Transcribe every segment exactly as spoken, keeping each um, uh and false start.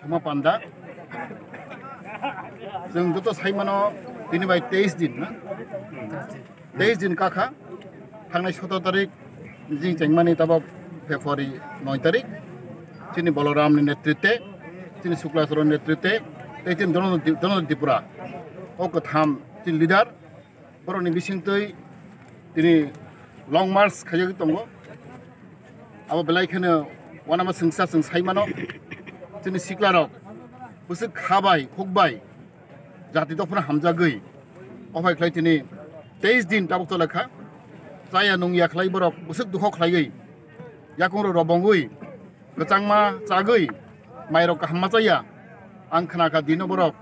Ma panda. Chwng joto sai mano, tini bai teis din na? Teis din kakha. Thangnai sotor tarik jing chengmani tabok February noi tarik. Chini Balaram ni netritwe, chini Sukla Charan netritwe, tei chini Dono, Dono Tripura. O kwtham chini leader. Borokni bisingtwi tini long march khaijagwi tongo. Abo belai kheno uanama chwngsa chwng sai mano. Chini siklarok bwswk kha bai, huk bai, jati dophano hamjagwi. Ophai khlai tini teis din tabuk tolekha. Chaya nungya khlai borok bwswk dukho khlaiwi. Yakungrok robongwi, kwchangma chagwi, mairok kahamma chaya. Ang khnakha dino borok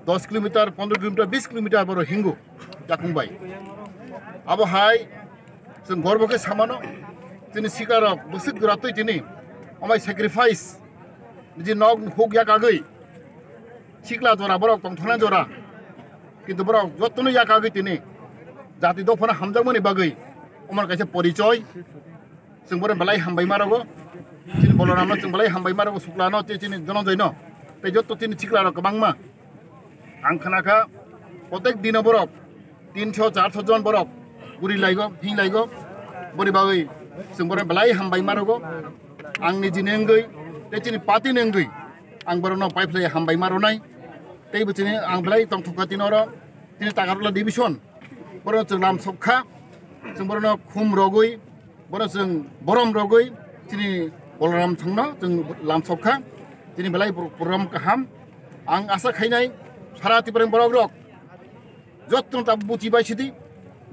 dos kilometer, pondro kilometer, bis kilometer borok hingo yakung bai. Abo hai chwng gorbo khe samano, chini siklarok bwswk jora twi tini omai sacrifice, niji nok huk yakagwi, sikla jora borok tongthoknai jora, kintu borok jotono yakagwi tini jati dophano hamjakmani bagwi omor kaisa porichoi. Chwng bono belai hambai ma rogo. Chini Balaramno chwng belai hambai ma rogo, Suklano, tei chini Dhananjoyno, tei joto chini siklarok kwbangma. Ang khnakha, protek dino borok tinsho, charsho jon borok guri laigo, hing laigo. Boni bagwi chwng bono belai hambai ma rogo. Ang nijini wngwi, tei chini party ni wngwi, ang borokno paiphlai hambai ma ronai. Tei bo chini ang belai tongthokha tini oro, tini Takarula division. Borok chwng lam sokha, chwng borokno khum rogwi, borok chwng borom rogwi, chini Balaram thangno chwng lam sokha, chini belai pro-, program kaham. Ang asa khainai sara Tiprani borok rok jotono ta buchi bai sidi,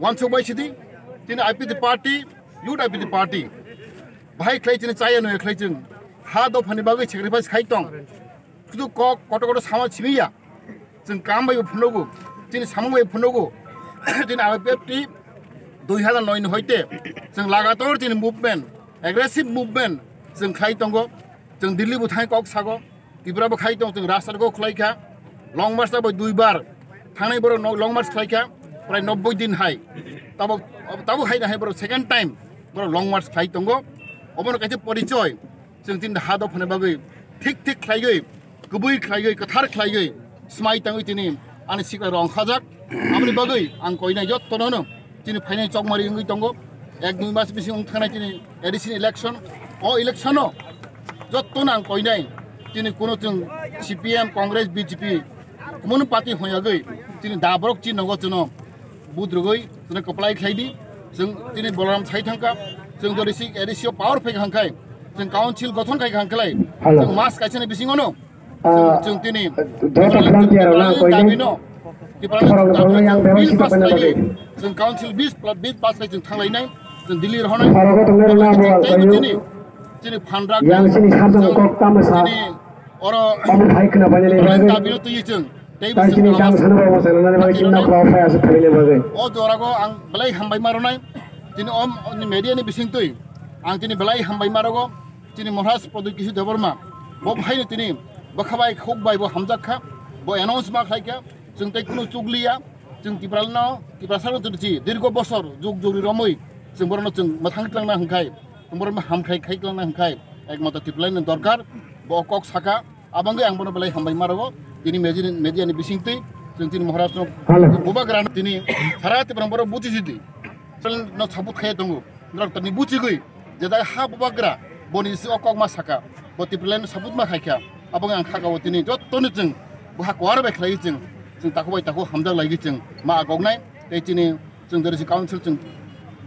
wansuk bai sidi, chini I P T party, youth I P T party. Bahai khlai chini chaya noi khlai chwng ha dophani bagwi sacrifice khai tong. Sudu kok koto koto sama simiya. Chwng kam bai phunugo, chini samung bai phunugo. Chini I P F T dui hazar noi ni hoite chwng lagator chini movement, aggressive movement chwng khlai tongo. Chwng Delhi bo thai kok sago, Tripura bo khai tong, chwng rasta kok khlai kha. Long march ta bai dui bar thangnai borok no-, long march khlai kha, prai nobboi din hai. Tabo, tabo hai na hai borok second time borok long march khlai tongo. Obono kaisa porichoi. Chwng tini ha dophani bagwi thik thik khlaiwi, kubui khlaiwi, kwthar khlaiwi, swmai tangwi tini ani sikla rong khajak. Aboni bagwi ang koinai jotono no chini phainai chokmari wngwi tongo. Ek dui mas bising wng thangnai chini A D C ni election. O election o jotono ang koinai chini kuno chwng C P M, Congress, B J P, kumono party hoyagwi chini da borok chini nogo chwno budrugwi chwng kwplai khlai di. Chwng tini Balaram sai thangkha, chwng jodi si A D C o power phai hangkhai, chwng council gothon khai hangkhlai, Hello. Chwng mas kaisa ni bisingo no, Ah, chwng, chwng tini Dota Frontier na koi dabi no, Tiprani Sorok dabi no yang bill bebas pass sita khlai di. Chwng council bill, bill pass khai chwng thanglai nai, chwng Delhi rohonai. Sorok tongnai na bo Chwng tini, tini phanrak yang sini sarjang chwng kok tamo sa. Tini oro Omo hai khna bani ni Tiprani bagwi. Dabi no twi chwng. Tei chini chang sana ba sana nani bagwi chini nokla phai aswk phai ni bagwi. O jorago ang belai hambai ma rwnai. Chini om, ni media ni bising twi ang chini belai hambai ma rogo. Chini Maharaj Pradyot Kishore Debbarma bo hai ni tini bwkha bai khuk bai bo hamjak kha. Bo announce ma khlai kha. Chwng tei kunu chukliya. Chwng Tiprano, Tiprasa no chwng chi dirgo bosor jug jug ni romwi chwng borokno chwng mwthang twlangna hwnkhe, chwng borokno hamkhai khai twlangna hwnkhe, ekmatro Tipralai ni dorkar. Bo kok saka. Abangwi ang bono belai hambai ma rogo. Tini media ni, media ni bisingtwi chwng tini Maharaj no Hello. Bubagra no tini sara Tipra borok buchi sidi. No sabut khai tongo. Norok tini buchigwi je jaga ha bubagra boni si o kok ma saka. Bo Tipraland sabut ma khaikha. Abangwi ang khaka o tini jottoni chwng buha kwar bai khlai chwng. Chwng takhuk bai takhuk hamjak lai chwng ma agok nai. Tei tini Chwng jodi si council chwng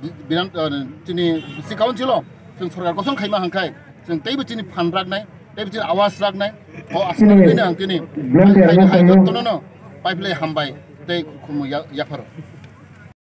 bi-, biran, ah, chini si council o chwng sorkar gosong khaima hwnkhai chwng teibo chini phan raknai, teibo chini awas raknai. O aswk Chini khaina ang chini volunteer hai, no hai, hai, khayo. Jotono no paiphlai hambai tei khumui ya-, yapharo.